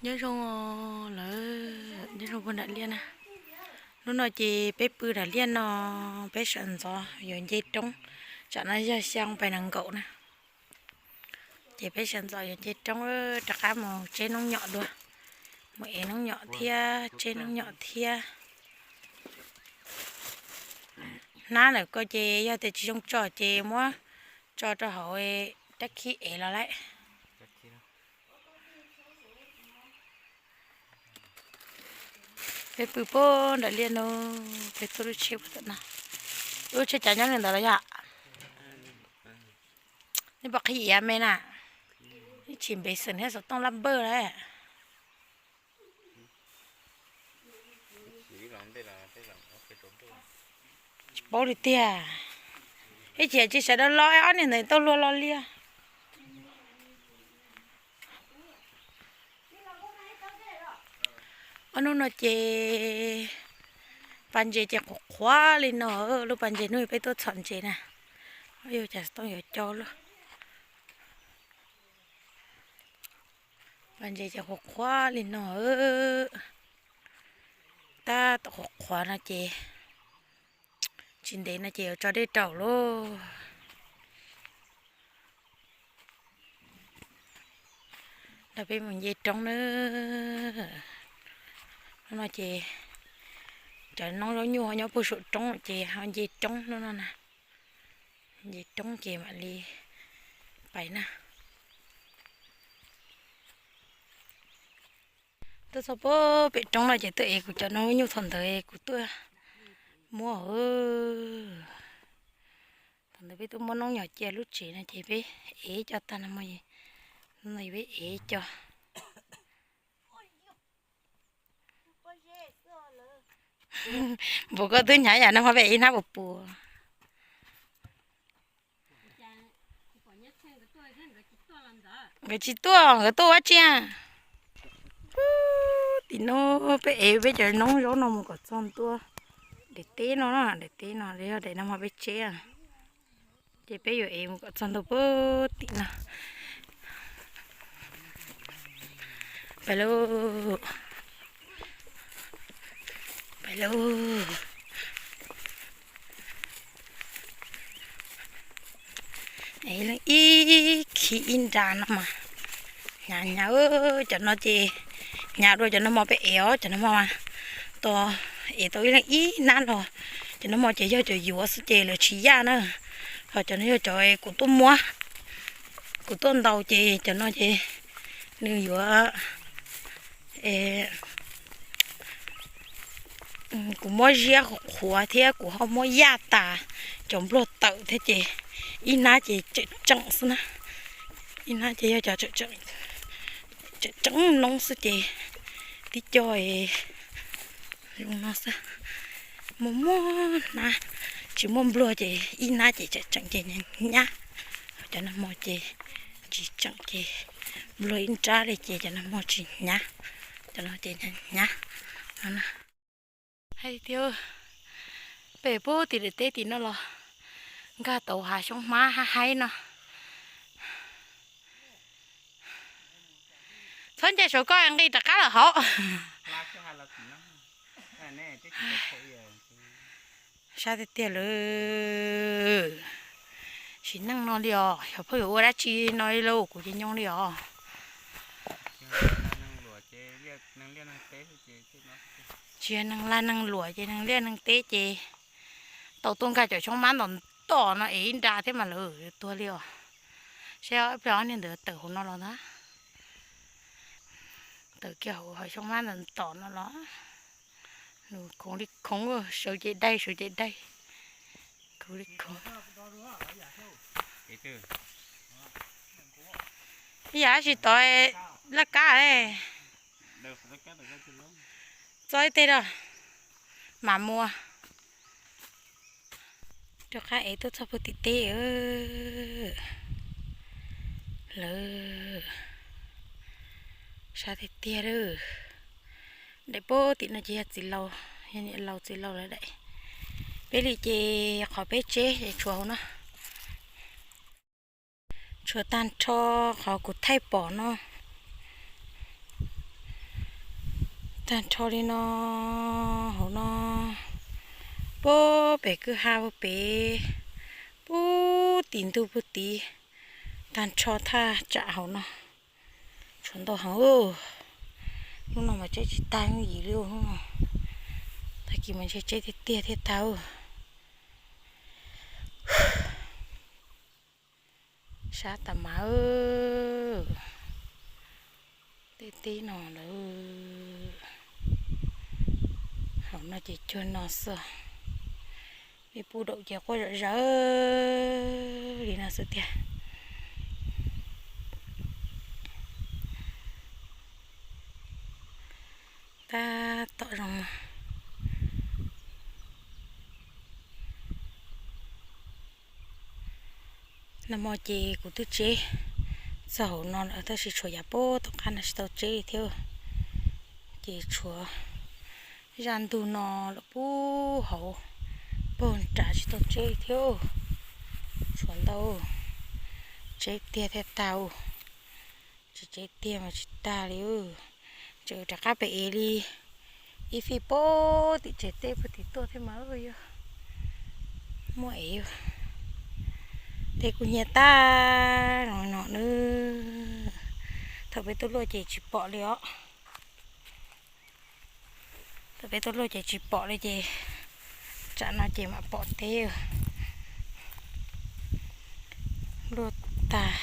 Nyob zoo lawm, nyob zoo puag nram liaj na. Hnub no ces peb pw nram liaj no, peb sawv ntxov yuav nce roob, tsam no yog xya moos pais nees nkaum na. Ces peb sawv ntxov yuav nce roob rov qab mus tseb noob nyom dua, mus ev noob nyom thiab tseb noob nyom thiab. Hnab ntawm ko ces yog tias tsis zoo tso ces muab tso rau hauv rab khib ev los lawm. Peb pw puag nram liaj no, peb tuaj lub tsheb puag tom no. Lub tsheb cav nyob li ntawd los yog? Nej puas qhib iav me na? Ib tsis npev xeem thiab xov tooj laj npawj lawm. Tsis paub li tiag. Ib chim tsis sawv daws los ob niag ntawd tau luag los liag. Ob hnub no ces pas ntses ces qhuav qhuav li no, lub pas ntses hnub peb tuaj txhom ntses na. Yog cas xov tooj yuav co lawm. Pas ntses ces qhuav qhuav li no. Tab tom qhuav qhuav no ces tsis ntev no ces yuav tso dej raum lauj. Nrog peb mus nce roob na. Hnub no ces cov noob zaub nyuj ho nyob puag saum roob ces ho nce roob hnub no na. Nce roob ces mam li pais na. Tuaj txog puag pem roob no ces tuaj ev kuv cov noob nyuj thaum ntawd kuv tuaj muab. Thaum ntawd peb tuaj muab noob nyom cia lub tsev no ces peb ev cov tag no, no peb ev cov. Npaum koj twb hnyav yam no ho peb ev hnab puas puas. Nkawd tsis tuaj, nkawd tuaj ua tsi? Tim no peb ev peb cov noob zaub no mus kom txog ntua daim teb no, daim teb no yog daim no mas peb tseb, ces peb yuav ev mus kom txog ntua puag tim no. Pais lauj, pais lauj. Ev leej ib khib ib nra no mas hnyav hnyav. Cov no ces hnyav dua cov nag hmo peb ev os, cov nag hmo mas tos ev tau ib leej ib hnab los. Cov nag hmo ces yog cov yuav xwb ces lawv tsis yaj na. Ho cov no yog cov kuv tuaj muab, kuv tuaj ntaus ces cov no ces nws yuav, kuv muab ziab qhuav thiab kuv ho muab yaj tas cov npluag tawm thiab ces ib hnab ces tseem tseem xwb na. Ib hnab ces yog cov tseem tseem noob xwb ces tib co zoo no xwb. Muaj muaj hnab tsis muaj npluag ces ib hnab ces tseem tseem ces nyab. Cov nag hmo ces tsis tseem ces npluag ib nrab li ces cov nag hmo tsis nyab. Cov no ces nyab no. Hais tias pem puag tim daim teb tim no los nkag tau hav xyoob hmab haib haib no. Txhob nce saum koj nqis rov qab lawm hauv. Sab tiag tiag lawm. Sim neej no li os, xyov pheej yuav ua dab tsi no li lauj, kuv ces nyoo li os. Tsis yog neeg lag neeg luam ces neeg liaj neeg teb ces tau tuaj nkag cov xyoob hmab ntom ntom no es ib nra thiab mas lawv tuag li os. Saib ib pliag ob niag ntawd tawm hauv no los ntag. Tawm kiag hauv hav xyoob hmab ntom ntom no los. Nws khoov li khoov, sawv ces dai, sawv ces dai. Khoov li khoov. Ib yam tsis tau laj kab li. Txo ib teg rau mam mus. Rov qab ev tuaj txog puag tim teb lawm. Sab tiag tiag lawm. Daim puag tim no ces yog txiv laus, yog niam laus txiv laus lawv daim. Peb li ces qhov peb tseb es tshuav hauv no. Tshuav tag nrho qhov kuv thaij pom no. Tag nrho li no, hauv no, puag pem kwj ha puag pem, puag tim ntug puag tid, tag nrho thaj tsam hauv no. Tshuav ntau heev. Hnub no mas tseb tsis tag yooj yim li hnub no. Tag kis mas ntshe tseb tiag tiag thiaj tag. Sab tas mas, tej teb no lawm. Hauv no ces cuag no xwb. Ib puag daum ces quaj zom zaws li no xwb tiag. Tab tom zoo no. Nag hmo ces kuv twb tseb txog hauv no lawm tab sis tshuav yav puag tom qab no tsis tau tseb li thiab. Ces tshuav zaj ntug no lawm puag hauv, puag nram tsis tau tseb li thiab. Tshuav ntau, tseb tiag thiaj tag. Tsis tseb tiag mas tsis tag li. Tseem rov qab pem ev li ib fij puag tim tsev teb puag tim tuaj thiab mas yog muaj ev. Tej kuj hnyiab tag no no na. Thaum peb tuaj luaj ces tsis pom li os. Thaum peb tuaj luaj ces tsis pom li ces tsam no ces mam pom teb. Luaj tag,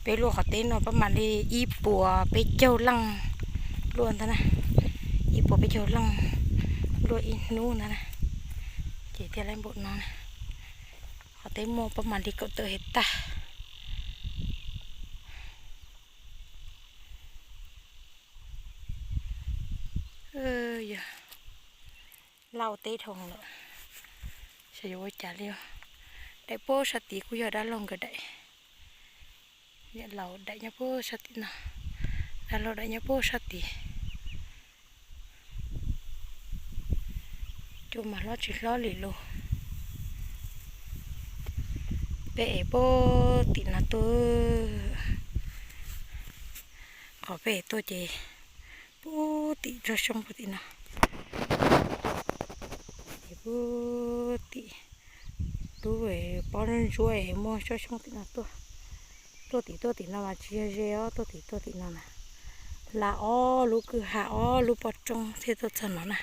peb luaj qhov teb no pab mam li ib puas peb caug leej luaj ntag na. Ib puas peb caug leej luaj ib hnub ntag na. Ces thiaj li npaum no na. Qhov teb muaj pab mam li kaum tawm hais tag. Yog lauj teb dhau lawm, xyov yuav ua cas li. Daim puag sab tid kuj yog dab laug nkawd daim. Niam laus daim nyob puag sab tim no, dab laug daim nyob puag sab tid. Cua mas hlob tsis hlob li lus. Peb ev puag tim no tuaj, qhov peb ev tuaj ces puag tim tsob xyoob puag tim no. Ces puag tim lub pob ntsuab es muaj tsob xyoob tim no tuaj. Tuaj tim tuaj tim no mas tsis yog ze os, tuaj tim tuaj tim no na. Hla ob lub kwj ha ob lub poj roob thiaj tuaj txog no na.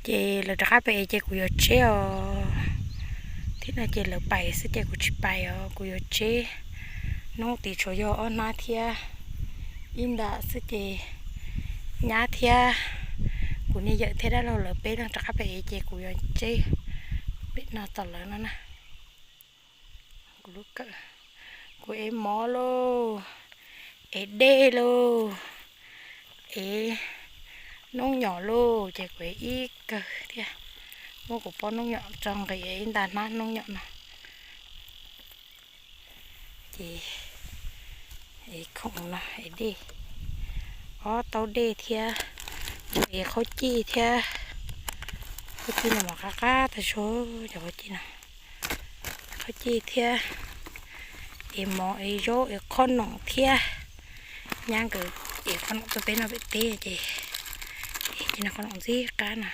Ces lawv rov qab pem ev ces kuv yuav tseb os. Thib no ces lawv pais xwb ces kuv tsis pais os, kuv yuav tseb. Hnub tid tshuav yog ob hnab thiab ib ntam xwb ces nyab thiab kuv niag yawm thiab dab laug lawv peb leeg rov qab pem ev ces kuv yuav tseb pem no tom lawv no na. Kuv lub kawm, kuv ev mov lauj, ev dej lauj, ev noob nyom lauj, ces kuv ev ib kawg thiab. Muab kuv pob noob nyom tso nqis ib nta hnab noob nyom no. Ces ev khoom no ev dej, ob taub dej thiab, ev qhaub cij thiab. Qhaub cij no mas qab qab tag zog cov qhaub cij no. Qhaub cij thiab, ev mov ev zaub ev qhob noom thiab. Nyab nkawd ev qhob noom tuaj peb noj pem teb ces, ces no qhob noom ntxim qab no,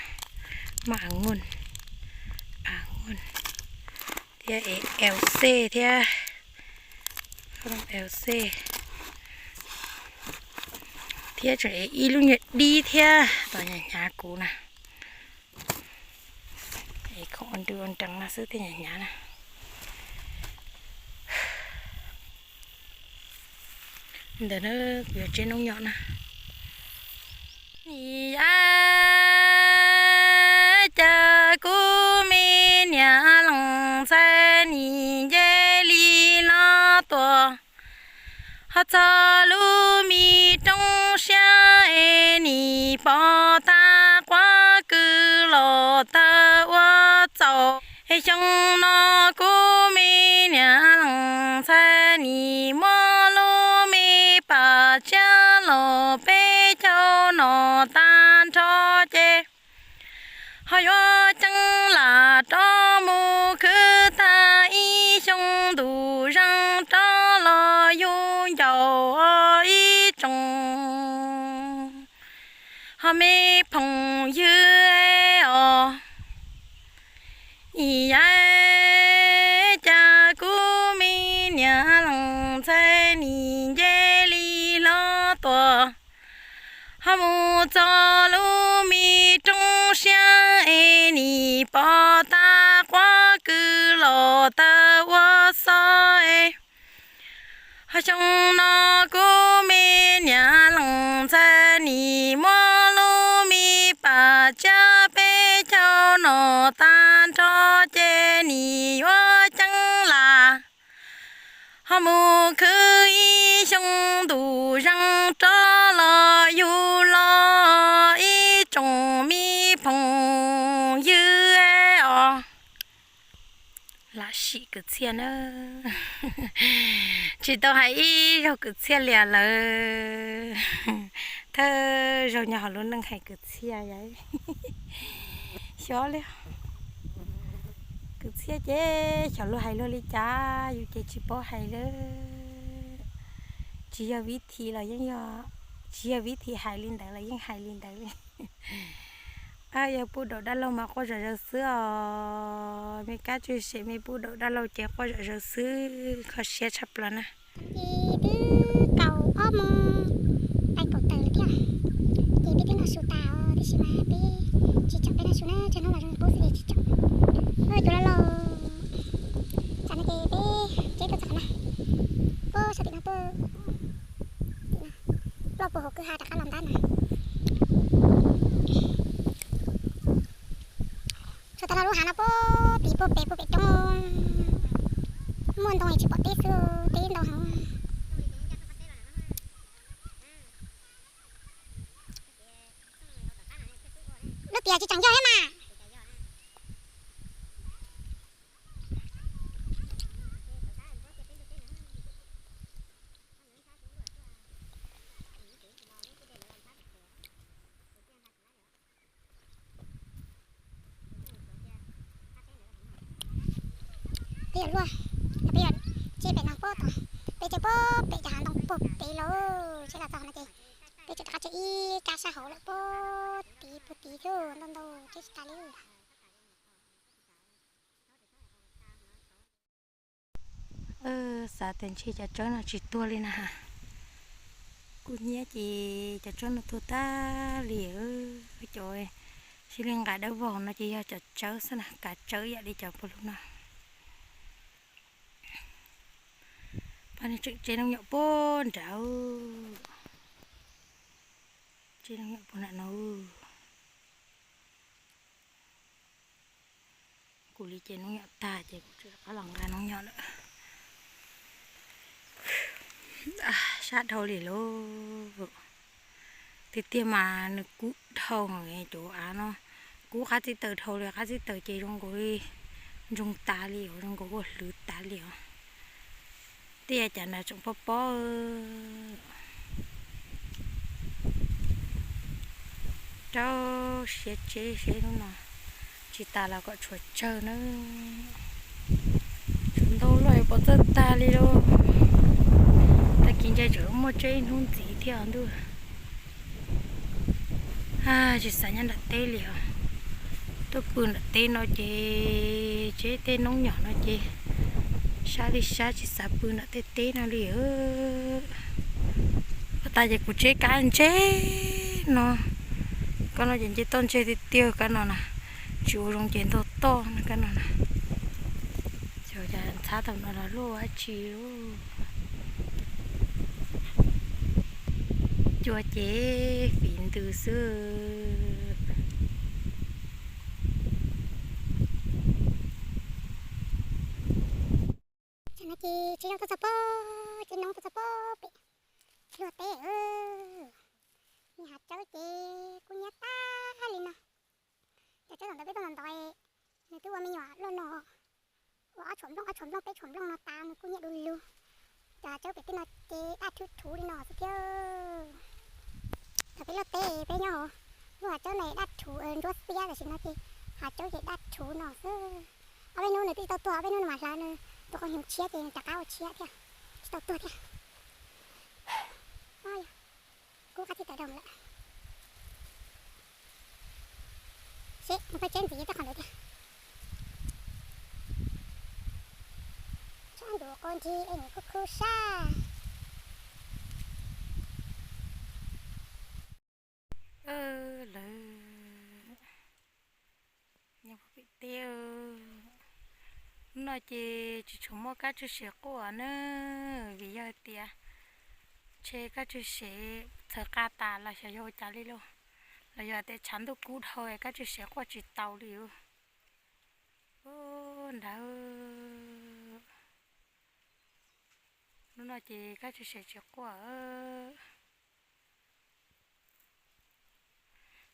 maj a nguj, a nguj, thiab ev L C thiab, L C, thiab tseem ev ib lub nyuag dib thiab, tos nyam hnyav kuv na. Ev khoom ua nrws ua nrees no xwb thiaj nyam hnyav na. Ntawm no kuv yuav tseb noob nyom na. Nim a cas kuv me niam leej ntxhais nim nce li no tuaj, ho txog lub me roob siab es nim pom tag quav kws los tawg ua txaus. Es xyoo no kuv me niam leej ntxhais nim muab lub me pas tsiab los peb caug no tag nrho ces ho yuav ceeb lam rov mus khwv tag ib xyoo ntuj zeeg rov los yug ncaus ib tsoom me phooj ywg os, ib yam cas kuv me niam leej ntxhais nim nce li hlo tuaj, ho mus txog lub me roob siab es nim pom tag quab kws los tawm ua xov es. Ho xyoo no kuv me niam leej ntxhais nim muab lub me pam tsiab peb caug no tag nrho ces nim yuav ceeb las, ho mus khwv ib xyoo ntuj zeeg rov los yug los ib tsoom me phooj ywg os. Lam sim kwv txhiaj na. Tsis tau hais ib zaug kwv txhiaj li lawm. Thawj zaug nyob hauv lub neej hais kwv txhiaj yom. Xyov li. Kwv txhiaj ces xyov luag hais luag li cas, yus ces tsis paub hais li. Tsis yog vib thi los yeej yog, tsis yog vib thi hais li ntawd los yeej hais li ntawd li. Yog pub daum dab laug mas quaj zom zaws xwb os. Me kab tswj sem me pub daum dab laug ces quaj zom zaws xwb, kho siab tshaj plaws na. Ces twb kaum ob moos, pais kaum tawm lawm thiab. Ces peb twb noj su tas os, tiam sis mas peb tsis tseem, peb noj su na, tsawg hnub los zoo qub xwb ces tsis tseem. Cov laus laus, tsam no ces peb tseb tuaj txog na, puag sab tim no tuaj, tim no, ploj puag hauv kwj ha rov qab los ntab na. Tsuas tas no lub hav no puag tid puag pem puag pem roob, muaj ntoo es tsis pom teb xwb, teb ntau heev. Lub tias tsis tseem yog thiab mas. Peb yuav luaj, peb yuav tseb pem no puag tom, peb tseb puag pem cov hav ntoo puag pem lawm, tseb los txog no ces peb tseem rov qab tseb ib kab sab hauv lawm puag tid puag tid thiab, ntau ntau tseb tsis tas li. Xav tias ntshe cov tsawb no tsis tuag li na. Kuv nyiam ces cov tsawb no tuag tag li. Cov sis li nqa dawb vog no ces yog cov tsawb xwb na, kav tsawb ib yam li cov puag lug no. Pab tseem tseb noob nyom puag nrad, tseb noob nyom puag nram no. Kuv li ces noob nyom tag ces kuv tseem rov qab los nqa noob nyom lawm. Sab dhau li lauj. Tiag tiag mas nws kub dhau cov av no, kub qab txij taws dhau li, qab txij taws ces zoo nkaus li ntsoog tas li os, zoo nkaus ua hlwv tas li os. Tej yav cas nrad tseem pob pob. Rau siab tseb seb hnub no tsis tas los kom tshuav tsawg na. Tshuav ntau luaj yuav pov txawj tag li lauj. Tag kis ntshai tseem muaj tseb ib hnub ntxiv thiab ntuj. Tsis xav nyob nram teb li os. Tuaj pw nram teb no ces tseb tej noob nyom no ces sab li sab, tsis xav pw nram tej teb no li. Ua tas ces kuv tseb kab ntseg no, kab no ces nce toj ntseg tiag tiag kab no na, tsis ua zoo ces ntog toj no kab no na. Xyov cas ntxhab thaum no los luaj dab tsi. Cua ces fiv ntws xwb. Tam no ces tsis zoo tuaj txog pob, ces noob tuaj txog pob pem luag teb. Nws hav tsawb ces kuj nyiam tag li no. Cov tsawb tom ntawd peb tuaj ntov ntov, nws twb ua me nyuam loj no, ua ob tshuam nplooj, ob tshuam nplooj, peb tshuam nplooj no tas nws kuj nyiam du lug. Cov tsawb pem tej no ces daj rhuv rhuv li no xwb thiab. Thaum peb luaj teb peb nyob hauv lub hav tsawb no daj rhuv ntsuab xiab, tam sim no ces hav tsawb ces daj rhuv no xwb. Ob peb hnub nws twb tsis tau tuag, ob peb hnub nws mam hlawv nws tus qau hnyuv tshiab ces nws rov qab ua tshiab thiab, tsis tau tuag thiab. Kub qab txij taws dhau lawm. Mus peb tsheb ntxiv tej qhov ntawd thiab. Tshab ntuv qub nthi es nws kuj khub sab. Lawv nyob pem teb, hnub no ces tsis tshua muaj kab tswj sev quaj na, vim yog tias ntshe kab tswj sev txhawv qa tas los xyov yog ua cas li lauj, los yog tias tshav ntuj kub dhau kab tswj sev quaj tsis tau li. Ub, nrad, hnub no ces kab tswj sev tsis quaj.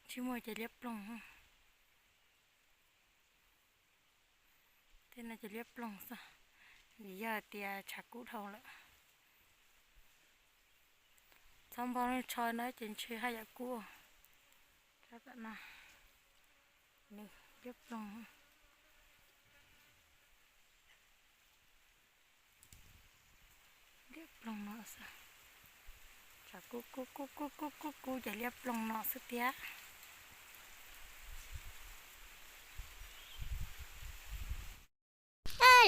Tsis muaj ces liab ploog. Tej no ces liab ploog xwb, vim yog tias tshav kub dhau lawm. Txhob npog tsho no ces ntshe haj yam kub. Tsob tom no, nws liab ploog. Liab ploog no xwb. Tshav kub kub kub kub kub kub kub ces liab ploog no xwb tiag.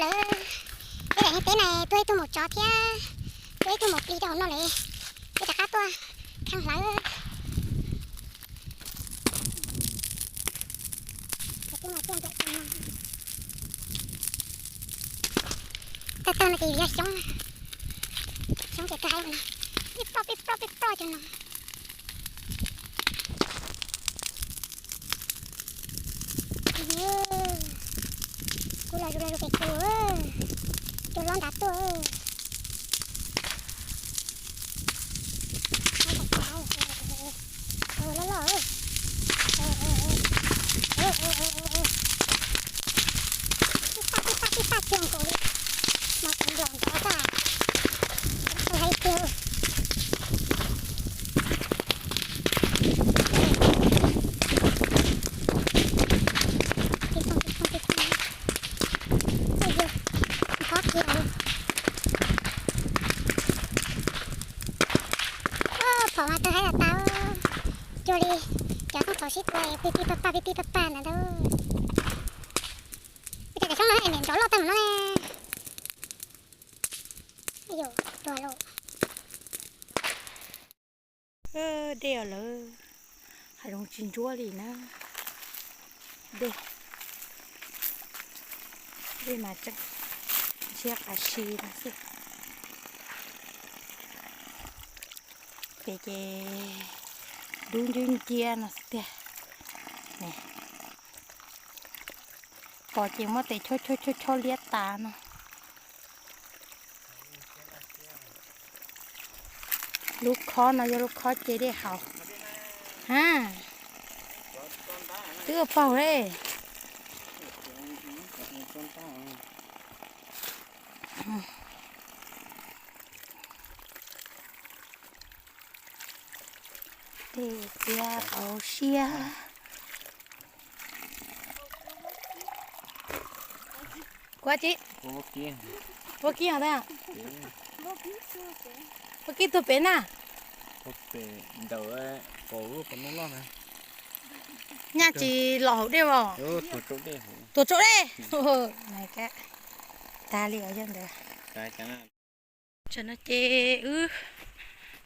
Lawv, peb daim niag teb no tuag ib tug maum tsov thiab, tuag ib tug maum plis rau hauv no lawm, peb rov qab tuaj kheej hlawv. Tag tag no ces yog xyoob, xyoob ces kawg hais no, pib ploj pib ploj pib ploj cov no. Kuv los zus los zus pem kuv, cua lob nrad tuaj. Loj loj. Pib paj pib paj pib paj kiag nkaus li, mas kuv nplaum nrov tag, hais tiag. Tis toog tis toog tis toog, nqhob kiag li. Phom mas tawg haib tas tas, cuag li cov thooj thaum sib tua pib pib paj paj pib pib paj paj ntawd ntag. Ua cas cov xyoob no es niam nrov loj tag mus no ne. Yus tuag lauj. Dej os lawv, hav zoov tsis ntsuab li na. Dej, dej mas tseem ntshiab qab si no xwb. Pem ces dub nciab nciab no xwb tiag. Pom ces muab tes chob chob chob chob liab tas no. Lub khob no yog lub khob ce dej haus. Ha, twb ua paug li. Dej txias qau siab. Kuv tsis, ua kib os ta, ua kib tuag pem na. Nyaj tsis los hauv dej os. Tuag tsaus dej. Tag li os yog ntawd. Tam no ces wb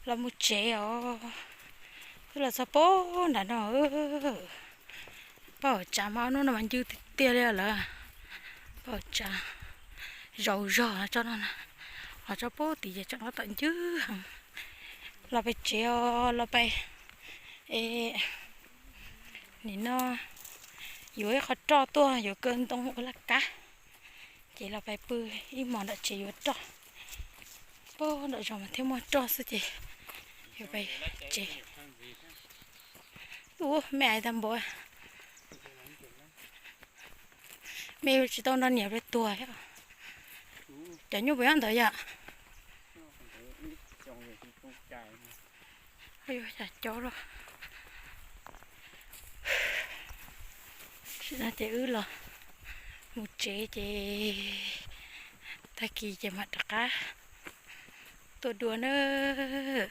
los mus tsev os. Wb los txog pem nram no. Paj hauv tsav mas ob hnub no mas ncw tiag tiag li lawm. Paj hauv tsav zaus zog tsob no, ho tsob pem tid ces tsob no tom ncw heev. Los pem tsev os, los pem, es nim no yuav ib qho roj tuaj yuav kaw ntoo ua laj kab, ces los pem pw ib hmos nram tsev yuav roj. Pem nram zos mas thiaj muaj roj xwb ces yuav pem tsev. Ub, me ais tag npaum. Me tsis tau nrog niam peb tuag. Cov nyuj puas nyob ntawd yom? Cas cov los. Tam no ces wb los mus tsev ces tag kis ces mam rov qab tuaj dua nawb.